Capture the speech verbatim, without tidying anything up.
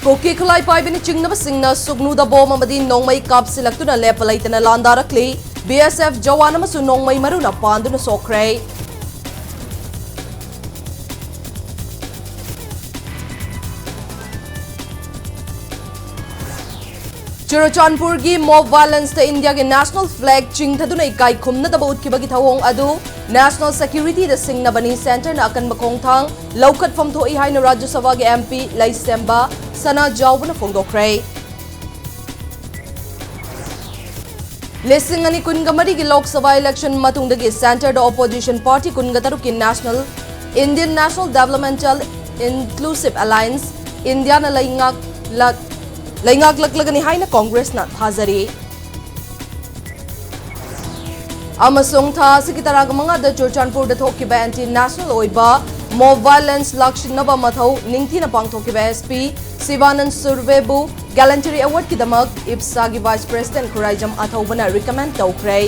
ꯀꯨꯀꯤ ꯈꯨꯠꯂꯥꯏ ꯄꯥꯏꯕꯅ ꯆꯤꯡꯅꯕꯁꯤꯡꯅ ꯁꯨꯛꯅꯨꯗ ꯕꯣꯝ ꯑꯃꯗꯤ ꯅꯣꯡꯃꯩ ꯀꯥꯞꯁꯤꯜꯂꯛꯇꯨꯅ ꯂꯦꯞꯄ ꯂꯩꯇꯅ ꯂꯥꯟꯗꯥꯔꯛꯂꯤ꯫ ꯕꯤ ꯑꯦꯁ ꯑꯦꯐ ꯖꯋꯥꯟ ꯑꯃꯁꯨ ꯅꯣꯡꯃꯩ ꯃꯔꯨꯅ ꯄꯥꯟꯗꯨꯅ ꯁꯣꯛꯈ꯭ꯔꯦ꯫ ꯆꯨꯔꯆꯥꯟꯄꯨꯔꯒꯤ ꯃꯣꯕ ꯚꯥꯏꯂꯦꯟꯁꯇ ꯏꯟꯗꯤꯌꯥꯒꯤ ꯅꯦꯁꯅꯦꯜ ꯐ꯭ꯂꯦꯒ ꯆꯤꯡꯊꯗꯨꯅ ꯏꯀꯥꯏ ꯈꯨꯝꯅꯗꯕ ꯎꯠꯈꯤꯕꯒꯤ ꯊꯧꯑꯣꯡ ꯑꯗꯨ ꯅꯦꯁꯅꯦꯜ ꯁꯦꯀ꯭ꯌꯨꯔꯤꯇꯤꯗ ꯁꯤꯡꯅꯕꯅꯤ, ꯁꯦꯟꯇꯔꯅ ꯑꯀꯟꯕ ꯈꯣꯡꯊꯥꯡ ꯂꯧꯈꯠꯐꯝ ꯊꯣꯛꯏ ꯍꯥꯏꯅ ꯔꯥꯖ꯭ꯌ ꯁꯚꯥꯒꯤ ꯑꯦꯝ ꯄꯤ ꯂꯩꯁꯦꯝꯕ ꯁꯅꯥꯖꯥꯎꯕꯅ ꯐꯣꯡꯗꯣꯛꯈ꯭ꯔꯦ꯫ ꯂꯤꯁꯤꯡ ꯑꯅꯤ ꯀꯨꯟꯒ ꯃꯔꯤꯒꯤ ꯂꯣꯛ ꯁꯚꯥ ꯏꯂꯦꯛꯁꯟ ꯃꯇꯨꯡꯗꯒꯤ ꯁꯦꯟꯇꯔꯗ ꯑꯣꯄꯣꯖꯤꯁꯟ ꯄꯥꯔꯇꯤ ꯀꯨꯟꯒ ꯇꯔꯨꯛꯀꯤ national, Indian national developmental inclusive alliance, ꯏꯟꯗꯤꯌꯥꯅ ꯂꯩꯉꯥꯛꯂꯛ-, ꯂꯩꯉꯥꯛꯂꯛꯂꯒꯅꯤ ꯍꯥꯏꯅ ꯀꯣꯡꯒ꯭ꯔꯦꯁꯅ ꯊꯥꯖꯔꯤ꯫ ꯑꯃꯁꯨꯡ ꯊꯥ ꯑꯁꯤꯒꯤ ꯇꯔꯥꯃꯉꯥꯗ ꯆꯨꯔꯆꯥꯟꯄꯨꯔꯗ ꯊꯣꯛꯈꯤꯕ ꯑꯦꯟꯇꯤ ꯅꯦꯁꯅꯦꯜ ꯑꯣꯏꯕ ꯃꯣꯕ ꯚꯥꯏꯂꯦꯟꯁ ꯂꯥꯛꯁꯤꯟꯅꯕ ꯃꯊꯧ ꯅꯤꯡꯊꯤꯅ ꯄꯥꯡꯊꯣꯛꯈꯤꯕ ꯑꯦꯁ ꯄꯤ ꯁꯤꯕꯥꯅꯟ ꯁꯨꯔꯚꯦꯕꯨ ꯒꯦꯂꯦꯟꯇꯔꯤ ꯑꯦꯋꯥꯔꯗꯀꯤꯗꯃꯛ ꯏꯞꯁꯥꯒꯤ ꯚꯥꯏꯁ ꯄ꯭ꯔꯦꯁꯤꯗꯦꯟꯠ ꯈꯨꯔꯥꯏꯖꯝ ꯑꯊꯧꯕꯅ ꯔꯤꯀꯃꯦꯟ ꯇꯧꯈ꯭ꯔꯦ꯫